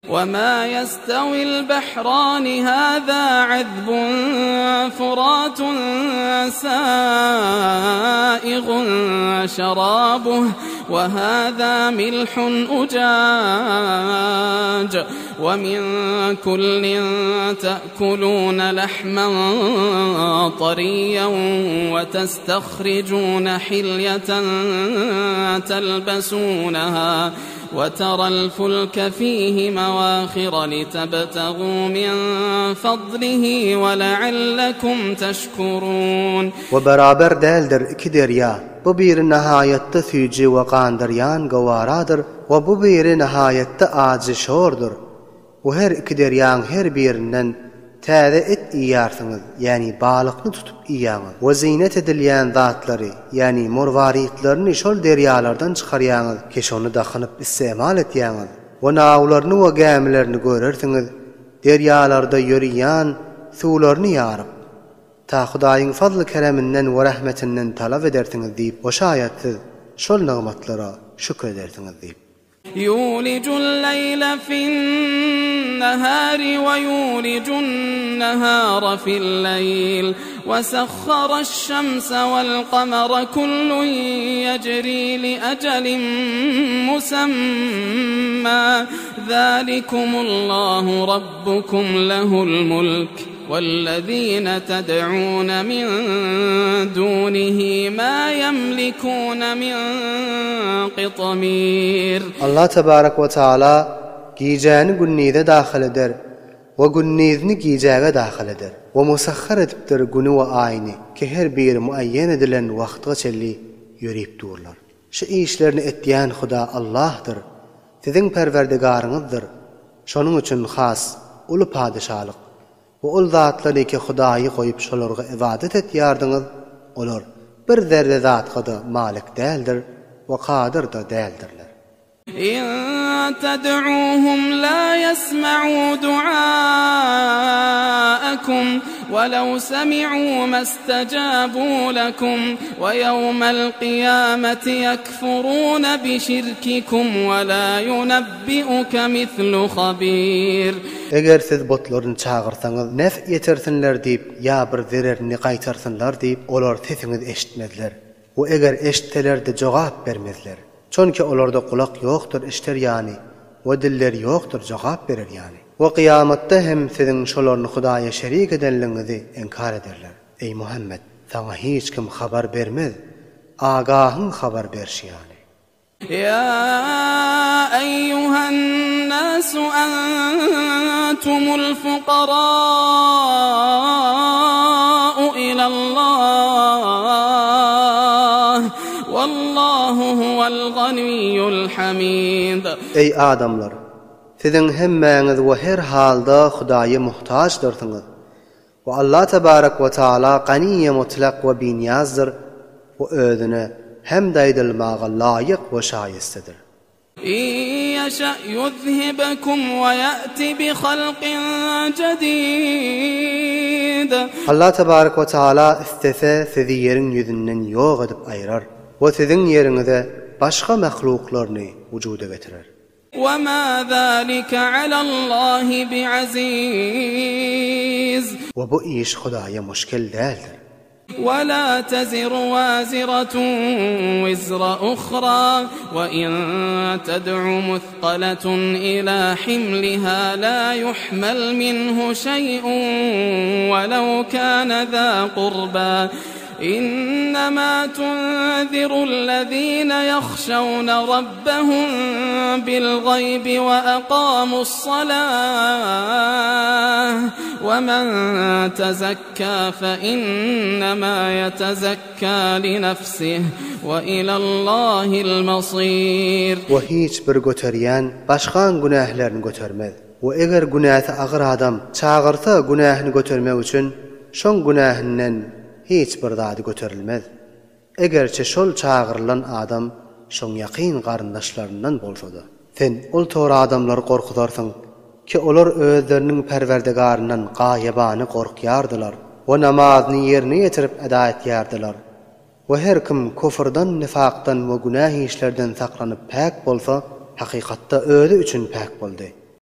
وما يستوي البحران هذا عذب فرات سائغ شرابه وهذا ملح أجاج ومن كل تأكلون لحما طريا وتستخرجون حلية تلبسونها وترى الفلك فيه مواخر لتبتغوا من فضله ولعلكم تشكرون. We beraber däldir iki derýa, bu biri nahaýatda süýji we gandyrýan gowaradyr we bu biri nahaýatda ajy şordur. We her iki derýaň her birinden täze et iýýärsiňiz, ýäni balykny tutup iýýäňiz. We zyýnat edilýän zatlary, ýäni morwaritlerini şol derýalardan çykarýaňyz ki şony dakynyp istemal etýäňiz. We nawlaryny we gämilerini görersiňiz, derýalarda ýörýän suwlaryny ýaryp. Ta Hudaýyň fazly-kereminden we rahmetinden talap edersiňiz diýip we şaýat siz şol nygmatlara şükür edersiňiz diýip. يولج الليل في النهار ويولج النهار في الليل وسخر الشمس والقمر كل يجري لأجل مسمى ذلكم الله ربكم له الملك والذين تدعون من دونه ما يملكون من قطمير. Allah tebarek we taala gijäni gündize dahyl eder we gündizini gijäge dahyl eder we musahhar edipdir güni we aýyny ki her biri muayyen edilen wagtga çenli ýörip durlar. Şu işlerini etýän Huda Allahdyr, siziň Perwerdigaryňyzdyr. Şonuň üçin has uly padyşalyk we ol zatlary ki Hudaýy goýup şolarga ybadat etýärdiňiz, olar bir zerre zatga-da malik däldir we kadyr-da däldirler. In tad'uhum la ýesma'u du'a'akum welew semi'u mastejabu lekum we ýewmel kyýameti ýekfurune bişirkikum we la ýunebbi'uke mislu habir. Eger siz butlaryny çagyrsaňyz, nef ýetirsinler diýip ýa bir zererini gaýtarsynlar diýip, olar sesiňizi eşitmezler. We eger eşitseler-de jogap bermezler. Çonki olarda gulak ýokdur eşder ýany we dilleri ýokdur jogap berer ýany. We kyýamatda hem siziň şolaryny Hudaýa şerik edenligiňizi inkar ederler. Eý Muhammet! Saňa hiç kim habar bermez, agahyň habar berşi ýaly. Ýa eýýuhen-nasu entumul fukara'u ilallah, wallahu huwal ganiyyul hamid. Eý adamlar! Siziň hemmäňiz we her halda Hudaýa muhtaçdyrsyňyz. We Allah tebarek we taala Ganiýe mutlak we binyazdyr we özüne hemd aýdylmaga laýyk we şaýystedir. In ýeşe ýuzhibkum we ýe'ti bi halkin jedid. Allah tebarek we taala islese sizi ýeriň ýüzünden ýok edip aýyrar we siziň ýeriňize başga mahluklaryny wujuda getirer. Wema zalike alallahi biaziz. We bu iş Hudaýa muşkil däldir. Wela teziru waziratun wizra uhra we in ted'u muthqaletun ila himliha la yuhmel minhu şeý'un welew kâne zâ qurba. Innema tunzirul-lezîne ýahşewne rabbehum bil-gaýbi we akamus-salâh we men tezekkâ fe innemâ ýetezekkâ li-nefsih we ilallâhil-masîr. We hiç bir göterýän başgaň günählerini götermez. We eger günäsi agyr adam çagyrsa günähini götermek üçin şoň günähinden hiç bir zady göterilmez. Egerçe şol çagyrylan adam şoň ýakyn garyndaşlaryndan bolsada. Sen ol tor adamlary gorkuzarsyň ki olar özleriniň Perwerdigaryndan gaýybana gorkýardylar we namazyny ýerine ýetirip eda etýärdiler. We her kim kufrdan, nifakdan we günäh işlerden saklanyp päk bolsa, hakykatda özi üçin päk boldy.